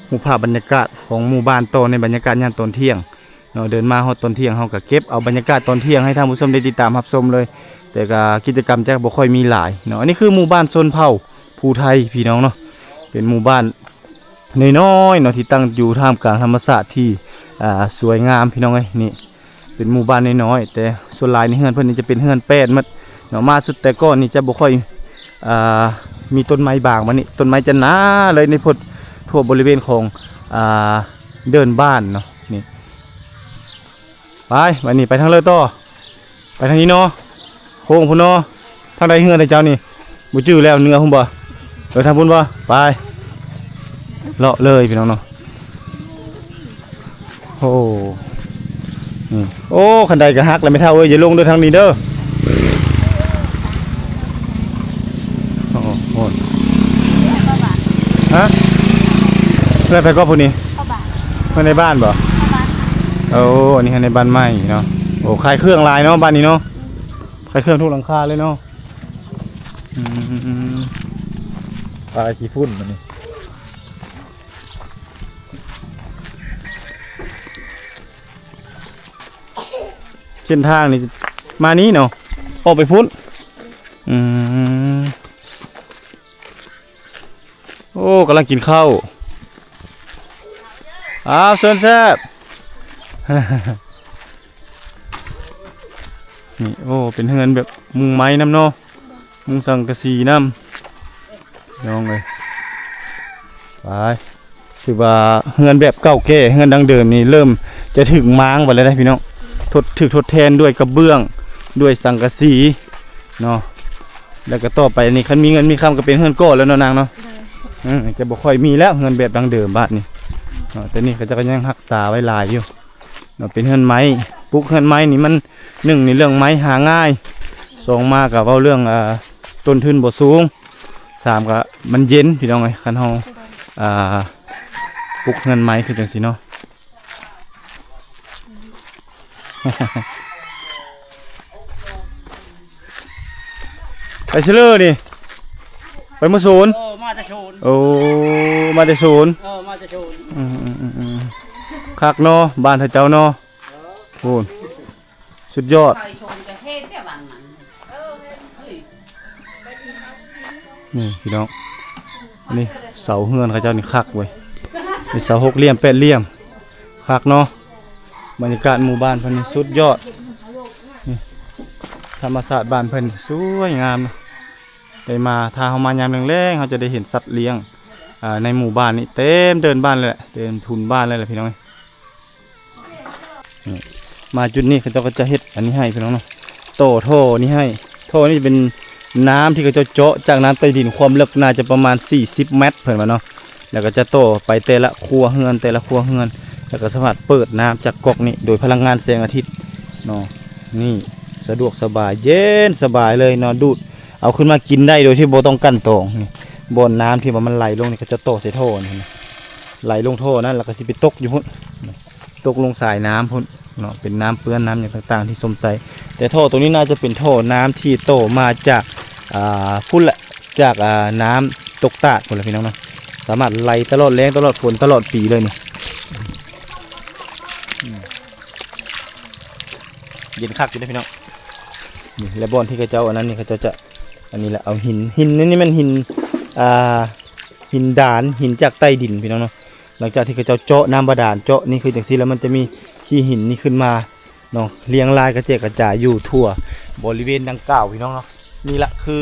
ຮູບພາບບັນຍາກາດຂອງໝູ່ບ້ານຕໍ່ ໃນບັນຍາກາດຍາມຕອນທ່ຽງເນາະ. ເດີນມາຮອດຕອນທ່ຽງ ເຮົາກໍເກັບເອົາບັນຍາກາດຕອນທ່ຽງໃຫ້ທ່ານຜູ້ຊົມໄດ້ຕິດຕາມຮັບຊົມເລີຍ ແຕ່ກໍກິດຈະກຳຈະບໍ່ຄ່ອຍມີຫຼາຍເນາະ. ອັນນີ້ຄືໝູ່ບ້ານຊົນເຜົ່າພູໄທພີ່ນ້ອງເນາະ ເປັນໝູ່ບ້ານນ້ອຍໆເນາະ ທີ່ຕັ້ງຢູ່ທ່າມກາງທຳມະຊາດທີ່ ອ່າ ສວຍງາມພີ່ນ້ອງເອີຍ. ນີ້ ເປັນໝູ່ບ້ານນ້ອຍໆ ແຕ່ສ່ວນຫຼາຍໃນເຮືອນເພິ່ນນີ້ຈະເປັນເຮືອນແປ້ນໝົດເນາະ. ມາສຸດແຕ່ກ່ອນນີ້ຈະບໍ່ຄ່ອຍ ອ່າ ມີຕົ້ນໄມ້ບາງ ບັດນີ້ຕົ້ນໄມ້ຈະໜາເລີຍໃນພົດ ທົ່ວບໍລິເວນຂອງ ອ່າ ເດີ່ນບ້ານເນາະ. ນີ້ ໄປ ບັດນີ້ໄປທາງເລີຕໍ່ ໄປທາງນີ້ເນາະ ໂຄ້ງພຸ້ນເນາະ. ທາງໃດເຮືອນເຈົ້ານີ້? ບໍ່ຈື່ແລ້ວ ເໜືອພຸ້ນບໍ່? ເອີ ທາງພຸ້ນບໍ່? ໄປ ເລາະເລີຍພີ່ນ້ອງເນາະ. ໂອ້ ນີ້ ໂອ້ ຄັນໄດກໍຫັກແລ້ວແມ່ເຖົ້າເອີຍ ຢ່າລົງເດີທາງນີ້ເດີ. ໂອ້ໂຫ ຮະ ເຮືອນໃຜກໍຜູ້ນີ້? ເຮືອນໃນບ້ານບໍ່? ໂອ້ ອັນນີ້ເຮືອນໃນບ້ານໃໝ່ເນາະ. ໂອ້ ຂາຍເຄື່ອງຫຼາຍເນາະ ບ້ານນີ້ເນາະ ຂາຍເຄື່ອງທຸກຫຼັງຄາເລີຍເນາະ. ອືມ ປາຂີ້ຝຸ່ນບັດນີ້ ເສັ້ນທາງນີ້ມານີ້ເນາະ ອອກໄປພຸ້ນ. ອືມ ໂອ້ ກຳລັງກິນເຂົ້າ. ອ້າວ ເຊີນແຊບ. ນີ້ ໂອ້ ເປັນເຮືອນແບບມຸງໄມ້ນຳເນາະ ມຸງສັງກະສີນຳ ພີ່ນ້ອງເອີຍ. ໄປ ຖືວ່າເຮືອນແບບເກົ່າແກ່ ເຮືອນດັ້ງເດີມນີ້ເລີ່ມຈະຖືກມ້າງໄປແລ້ວເດ້ພີ່ນ້ອງ ທົດ ຖືກທົດແທນດ້ວຍກະເບື້ອງ ດ້ວຍສັງກະສີເນາະ. ແລ້ວກໍຕໍ່ໄປນີ້ ຄັນມີເງິນມີຄຳກໍເປັນເຮືອນກໍແລ້ວເນາະນາງເນາະ. ເອີ ຈະບໍ່ຄ່ອຍມີແລ້ວເຮືອນແບບດັ້ງເດີມບາດນີ້ເນາະ. ແຕ່ນີ້ເຂົາເຈົ້າກໍຍັງຮັກສາໄວ້ຫຼາຍຢູ່ເນາະ ເປັນເຮືອນໄມ້. ປຸກເຮືອນໄມ້ນີ້ມັນ ໜຶ່ງນີ້ເລື່ອງໄມ້ຫາງ່າຍ ສອງມາກໍເວົ້າເລື່ອງ ອ່າ ຕົ້ນທຶນບໍ່ສູງ ສາມກໍມັນເຢັນພີ່ນ້ອງເອີຍ ຄັນເຮົາ ອ່າ ປຸກເຮືອນໄມ້ຄືຈັ່ງຊີ້ເນາະ. ໄປໃສເລີນີ້? ໄປເມືອສວນ? ເອີ ມາແຕ່ສວນ. ໂອ້ ມາແຕ່ສວນ. ເອີ ມາແຕ່ສວນ. ອືມໆໆ ຄັກເນາະ ບ້ານເຂົາເຈົ້າເນາະ. ໂອ້ ສຸດຍອດ ໄປຊົມກະເຮັດແຕ່ບາງນັ້ນ. ນີ້ພີ່ນ້ອງ ອັນນີ້ເສົາເຮືອນເຂົາເຈົ້ານີ້ຄັກເວີຍ ເປັນເສົາຫົກຫຼ່ຽມແປດຫຼ່ຽມ ຄັກເນາະ. ບັນຍາກາດໝູ່ບ້ານເພິ່ນນີ້ສຸດຍອດ ນີ້ ທຳມະຊາດບ້ານເພິ່ນສວຍງາມເນາະ. ໄດ້ມາ ຖ້າເຮົາມາຍາມແລງໆ ເຮົາຈະໄດ້ເຫັນສັດລ້ຽງ ອ່າ ໃນໝູ່ບ້ານນີ້ເຕັມເດີ່ນບ້ານເລີຍ ເຕັມທຸ່ນບ້ານເລີຍແຫຼະພີ່ນ້ອງ. ນີ້ ມາຈຸດນີ້ເຂົາເຈົ້າກໍຈະເຮັດອັນນີ້ໃຫ້ພີ່ນ້ອງເນາະ ຕໍ່ທໍ່ນີ້ໃຫ້. ທໍ່ນີ້ຈະເປັນ ນ້ຳທີ່ເຂົາເຈົ້າເຈາະຈາກນ້ຳໃຕ້ດິນ ຄວາມເລິກໜ້າຈະປະມານສີ່ສິບແມັດເພິ່ນວ່າເນາະ ແລ້ວກໍຈະຕໍ່ໄປແຕ່ລະຄົວເຮືອນ ແຕ່ລະຄົວເຮືອນ ແລ້ວກໍສາມາດເປີດນ້ຳຈາກກັອກນີ້ໂດຍພະລັງງານແສງອາທິດເນາະ. ນີ້ສະດວກສະບາຍ ເຢັນສະບາຍເລີຍເນາະ ດູດເອົາຂຶ້ນມາກິນໄດ້ໂດຍທີ່ບໍ່ຕ້ອງກັ່ນຕອງ. ນີ້ບ່ອນນ້ຳທີ່ວ່າມັນໄຫຼລົງນີ້ ເຂົາເຈົ້າຕໍ່ໃສ່ທໍ່ນີ້ ໄຫຼລົງທໍ່ນັ້ນ ແລ້ວກໍຊິໄປຕົກຢູ່ພຸ້ນ ຕົກລົງສາຍນ້ຳພຸ້ນເນາະ ເປັນນ້ຳເປື້ອນນ້ຳຫຍັງຕ່າງໆທີ່ຊົມໃຊ້. ແຕ່ທໍ່ຕົງນີ້ໜ້າຈະເປັນທໍ່ນ້ຳທີ່ຕໍ່ມາຈາກ ອ່າ ພຸ້ນລະ ຈາກ ອ່າ ນ້ຳຕົກຕາດພຸ້ນລະພີ່ນ້ອງເນາະ ສາມາດໄຫຼຕະຫຼອດແລ້ງຕະຫຼອດຝົນຕະຫຼອດປີເລີຍນີ້. ເຢັນຄັກຢູ່ເດ້ພີ່ນ້ອງ. ນີ້ ແລະ ບ່ອນທີ່ເຂົາເຈົ້າອັນນັ້ນນີ້ ເຂົາເຈົ້າຈະ ອັນນີ້ລະ ເອົາຫີນ ຫີນນີ້ແມ່ນຫີນ ອ່າ ຫີນດານ ຫີນຈາກໃຕ້ດິນພີ່ນ້ອງເນາະ. ຫຼັງຈາກທີ່ເຂົາເຈົ້າເຈາະນ້ຳບາດານ ເຈາະນີ້ຄືຈັ່ງຊີ້ ແລ້ວມັນຈະມີຂີ້ຫີນນີ້ຂຶ້ນມາເນາະ ລຽງລາຍກະແຈກກະຈາຍຢູ່ທົ່ວບໍລິເວນດັ່ງກ່າວພີ່ນ້ອງເນາະ. ນີ້ລະຄື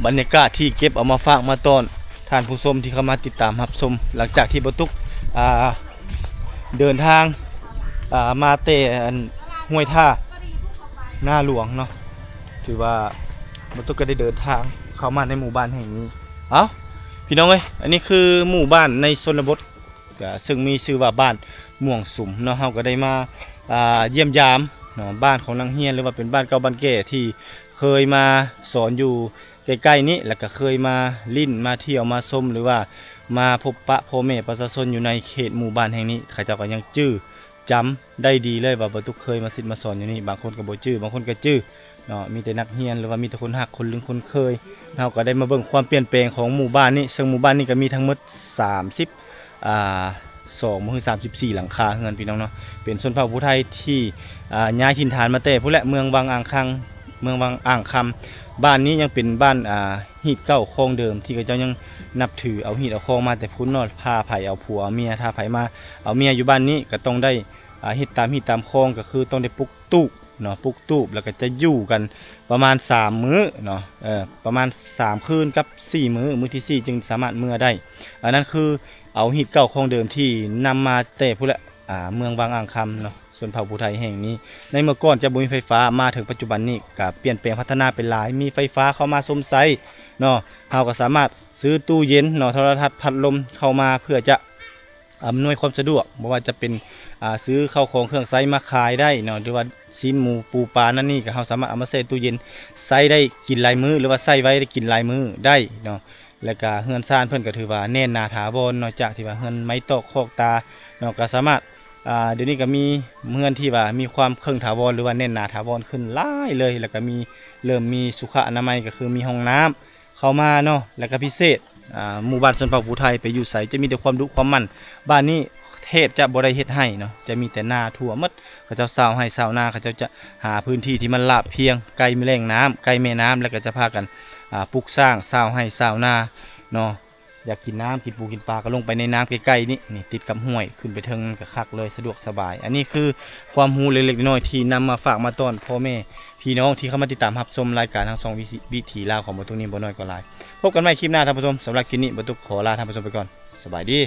ບັນຍາກາດທີ່ເກັບເອົາມາຝາກມາຕ້ອນທ່ານຜູ້ຊົມທີ່ເຂົ້າມາຕິດຕາມຮັບຊົມ ຫຼັງຈາກທີ່ບ່າວຕຸກ ອ່າ ເດີນທາງ ອ່າ ມາແຕ່ອັນຫ້ວຍທ່ານາຫຼວງເນາະ. ຖືວ່າບ່າວຕຸກກໍໄດ້ເດີນທາງເຂົ້າມາໃນໝູ່ບ້ານແຫ່ງນີ້. ເອົ້າ ພີ່ນ້ອງເອີຍ ອັນນີ້ຄືໝູ່ບ້ານໃນຊົນນະບົດ ກະເຊິ່ງມີຊື່ວ່າບ້ານມ່ວງສຸມເນາະ. ເຮົາກໍໄດ້ມາ ອ່າ ຢ້ຽມຢາມເນາະ ບ້ານຂອງນັກຮຽນ ຫຼືວ່າເປັນບ້ານເກົ່າບ້ານແກ່ທີ່ເຄີຍມາສອນຢູ່ໃກ້ໆນີ້ ແລ້ວກໍເຄີຍມາຫຼິ້ນ ມາທ່ຽວ ມາຊົມ ຫຼືວ່າມາພົບປະພໍ່ແມ່ປະຊາຊົນຢູ່ໃນເຂດໝູ່ບ້ານແຫ່ງນີ້ ເຂົາເຈົ້າກໍຍັງຈື່ຈຳໄດ້ດີເລີຍວ່າບ່າວຕຸກເຄີຍມາສິດມາສອນຢູ່ນີ້. ບາງຄົນກໍບໍ່ຈື່ ບາງຄົນກໍຈື່ ເນາະ ມີແຕ່ນັກຮຽນ ຫຼືວ່າມີແຕ່ຄົນຮັກ ຄົນລຶ້ງ ຄົນເຄີຍ. ເຮົາກໍໄດ້ມາເບິ່ງຄວາມປ່ຽນແປງຂອງໝູ່ບ້ານນີ້ ເຊິ່ງໝູ່ບ້ານນີ້ກໍມີທັງໝົດສາມສິບ ອ່າ ສອງ ຫຼື ສາມສິບສີ່ຫຼັງຄາເຮືອນ ພີ່ນ້ອງເນາະ. ເປັນຊົນເຜົ່າຜູ້ໄທທີ່ ອ່າ ຍ້າຍຖິ່ນຖານມາແຕ່ພຸ້ນແຫຼະ ເມືອງວັງອ່າງຄັງ ເມືອງວັງອ່າງຄຳ. ບ້ານນີ້ຍັງເປັນບ້ານ ອ່າ ຮີດເກົ່າຄອງເດີມ ທີ່ເຂົາເຈົ້າຍັງນັບຖືເອົາຮີດເອົາຄອງມາແຕ່ພຸ້ນເນາະ. ຖ້າໃຜເອົາຜົວເອົາເມຍ ຖ້າໃຜມາເອົາເມຍຢູ່ບ້ານນີ້ ກໍຕ້ອງໄດ້ ອ່າ ເຮັດຕາມຮີດຕາມຄອງ ກໍຄືຕ້ອງໄດ້ປຸກຕູບ ເນາະ ປຸກຕູບ ແລ້ວກໍຈະຢູ່ກັນປະມານສາມມື້ເນາະ ເອີ ປະມານສາມຄືນກັບສີ່ມື້ ມື້ທີສີ່ຈຶ່ງສາມາດເມືອໄດ້. ອັນນັ້ນຄືເອົາຮີດເກົ່າຄອງເດີມທີ່ນຳມາແຕ່ພຸ້ນແຫຼະ ອ່າ ເມືອງວັງອ່າງຄຳເນາະ ຊົນເຜົ່າຜູ້ໄທແຫ່ງນີ້. ໃນເມື່ອກ່ອນຈະບໍ່ມີໄຟຟ້າ ມາເຖິງປັດຈຸບັນນີ້ກໍປ່ຽນແປງພັດທະນາໄປຫຼາຍ ມີໄຟຟ້າເຂົ້າມາຊົມໃຊ້ເນາະ. ເຮົາກໍສາມາດຊື້ຕູ້ເຢັນເນາະ ໂທລະທັດ ພັດລົມເຂົ້າມາ ເພື່ອຈະ ອຳນວຍຄວາມສະດວກ ບໍ່ວ່າຈະເປັນ ອ່າ ຊື້ເຂົ້າຂອງເຄື່ອງໃຊ້ມາຂາຍໄດ້ເນາະ ຫຼືວ່າຊີ້ນໝູ ປູປາ ນັ້ນນີ້ ກໍເຮົາສາມາດເອົາມາແຊ່ຕູ້ເຢັນໃຊ້ໄດ້ກິນຫຼາຍມື້ ຫຼືວ່າໃຊ້ໄວ້ໄດ້ກິນຫຼາຍມື້ໄດ້ເນາະ. ແລ້ວກະເຮືອນຊານເພິ່ນກໍຖືວ່າແໜ້ນໜາຖາວອນເນາະ ຈາກທີ່ວ່າເຮືອນໄມ້ຕອກຄອກຕາເນາະ ກໍສາມາດ ອ່າ ດຽວນີ້ກໍມີເຮືອນທີ່ວ່າມີຄວາມເຄິ່ງຖາວອນ ຫຼືວ່າແໜ້ນໜາຖາວອນຂຶ້ນຫຼາຍເລີຍ. ແລ້ວກໍມີ ເລີ່ມມີສຸຂະອະນາໄມ ກໍຄືມີຫ້ອງນ້ຳ ເຂົ້າມາເນາະ. ແລ້ວກໍພິເສດ ອ່າ ໝູ່ບ້ານຊົນເຜົ່າຜູ້ໄທໄປຢູ່ໃສ ຈະມີແຕ່ຄວາມດຸຄວາມໝັ່ນ. ບ້ານນີ້ແທບຈະບໍ່ໄດ້ເຮັດໄຮ່ເນາະ ຈະມີແຕ່ນາທົ່ວໝົດ. ເຂົາເຈົ້າຊາວໄຮ່ຊາວນາ ເຂົາເຈົ້າຈະຫາພື້ນທີ່ທີ່ມັນລາບພຽງ ໃກ້ແຫຼ່ງນ້ຳ ໃກ້ແມ່ນ້ຳ ແລ້ວກໍຈະພາກັນ ອ່າ ປຸກສ້າງຊາວໄຮ່ຊາວນາເນາະ. ຢາກກິນນ້ຳ ກິນປູກິນປາ ກໍລົງໄປໃນນ້ຳໃກ້ໆນີ້ ນີ້ຕິດກັບຫ້ວຍ ຂຶ້ນໄປເທິງນັ້ນກໍຄັກເລີຍ ສະດວກສະບາຍ. ອັນນີ້ຄືຄວາມຮູ້ເລັກໆນ້ອຍໆ ທີ່ນຳມາຝາກມາຕ້ອນພໍ່ແມ່ ພີ່ນ້ອງທີ່ເຂົ້າມາຕິດຕາມຮັບຊົມລາຍການທາງຊ່ອງວິ ວິຖີລາວຂອງບ່າວຕຸກນີ້ ບໍ່ໜ້ອຍກໍຫຼາຍ. ພົບກັນໃໝ່ຄລິບໜ້າທ່ານຜູ້ຊົມ. ສຳລັບຄລິບນີ້ ບ່າວຕຸກຂໍລາທ່ານຜູ້ຊົມໄປກ່ອນ. ສະບາຍດີ.